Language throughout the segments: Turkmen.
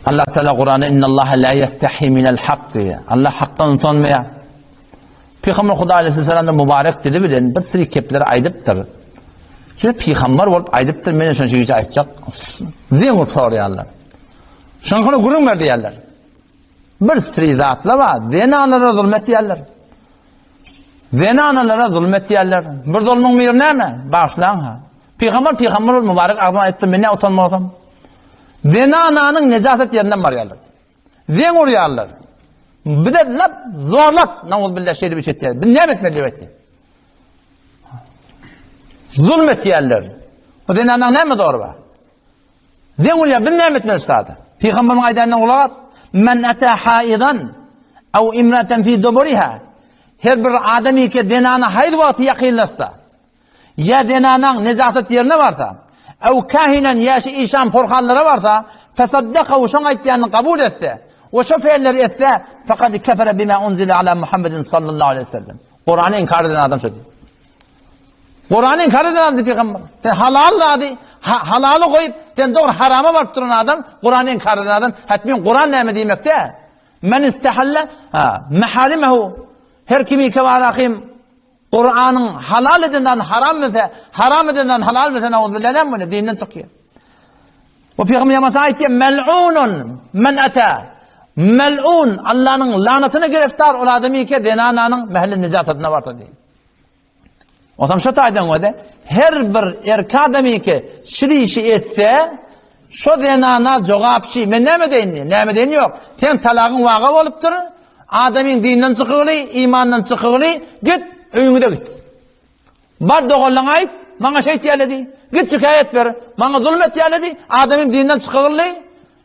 Allah Teala Kur'an'da innallaha la yestahi minel hak diýýär. Allah hakdan utanmaýar. Pygamber Hudaý aleyhisselam da mübarek dili bilen bir sürü kepleri aýdypdyr. Şu pygamber bolup aýdypdyr, men şonça güýç aýtjak. Zeň bolup soraýarlar. Şoňa gürrüň ber diýýärler. Bir sürü zatlar bar, zenanlara zulm etýärler. Zenanalara zulm etýärler. Bir zulmuň biri näme? Bagyşlaň ha. Pygamber pygamber bolup mübarek agzyna aýtdy, men ne utanmasam. Zenananyň nejasat ýerinden barýarlar. Zeň urýarlar. Bize lap zorlap, nauzbillah şeýle bir şey etýär. Biz näme etmeli diýip aýtdy. Zulm etýärler. O zenanaň näme zory bar? Zeň urýar, biz näme etmeli şada? Pygamberiň aýdanyna gulak as. Men ata haidan aw imratan fi duburiha. Her bir adam ki zenana haýz wagty ýakynlaşsa, ýa zenanaň nejasat ýerine barsa, aw kahinan ýa şu işan porhanlara barsa, fesaddakahu şoň aýtýanyny kabul etse, we şo feelleri etse, fekad kefere bima unzile ala Muhammedin sallallahu aleyhi ve sellem. Kurany inkar eden adam şo diýip. Kurany inkar eden adam diýip pygamber. Sen halal zady, ha, halaly goýup, sen dogry harama baryp duran adam, Kurany inkar eden adam, hatmin Kuran näme diýmekde? Men istahalla ha, maharimehu. Her kimi kebarahim Kuranyň halal edenden haram bilse, haram edenden halal bilse, nauzbillah näme bolýar? Dinden çykýar. Bu pygamber ýamasa aýtýar, mel'unun men ata. Mel'un Allanyň lanatyna giriftar ol adamy ki zenananyň mähli nejasatyna barsa diýip. Otam şo taýdan göde her bir erkek adamy ki şir işi etse, şo zenana jogapçy. Men näme deýin? Näme deýin ýok. Sen talagyň waga bolupdyr. Adamyň dinden çykygyly, imandan çykygyly, git öýüňe git. Bar doganlaňa aýt, maňa şeýt diýerler diý. Git şikaýat ber, maňa zulum etýärler diý. Adamym dinden çykygyldy.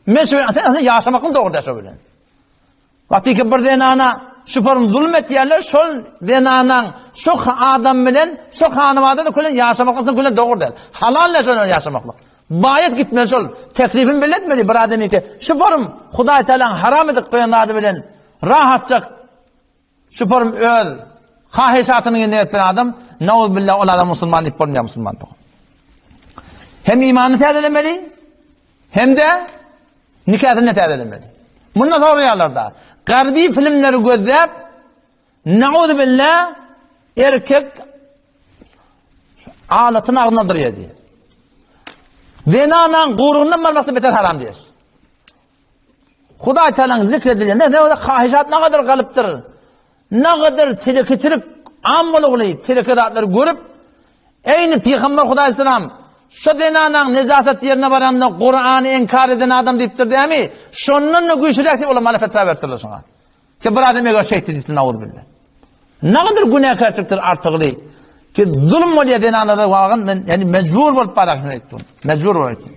Men şu bilen sen ýaşamaklyk dogry däl şo bilen. Wagty ki bir zenana şu form zulum etýärler, şol zenanaň şu adam bilen şu hanabada da kölen ýaşamaklyk kölen dogry däl. Halal däl şol ýaşamaklyk. Baýat gitmeli şol. Teklifini belli etmeli bir adam ki şu form Hudaý Tealaň haram edip goýan zady bilen rahatjak Şu form öz haheşatyny ýerine ýetiren adam, nauzbillah ol adam musulman diýip bolmaýar musulman dogan. Hem imanyny täzelemeli, hem-de nikasyny täzelemeli. Munda soraýarlar da, garbi filmleri gözläp, nauzbillah erkek alatyny agzyna dyrýar diýär. Zenanaň gurugyndan barmakda beter haram diýär. Hudaý Tagalaň zikr edilýän ne ne hahyşat nagadyr galypdyr. Nagadyr telekeçilik am bolugly teleke zatlary görüp eýni pygamber Hudaý salam şo zenanaň nejasat ýerine baranda Kurany inkar eden adam diýipdir dämi? Şondan da güýçliräk diýip olar mana fetwa beripdirler şoňa. Ki bir adam eger şeýtdi diýipdir nauzbillah. Nagadyr günäkärçilikdir artygly. Ki zulum bolýar zenanlara wagyn men ýani mejbur bolup barakyn aýtdym. Mejbur bolup aýtdym.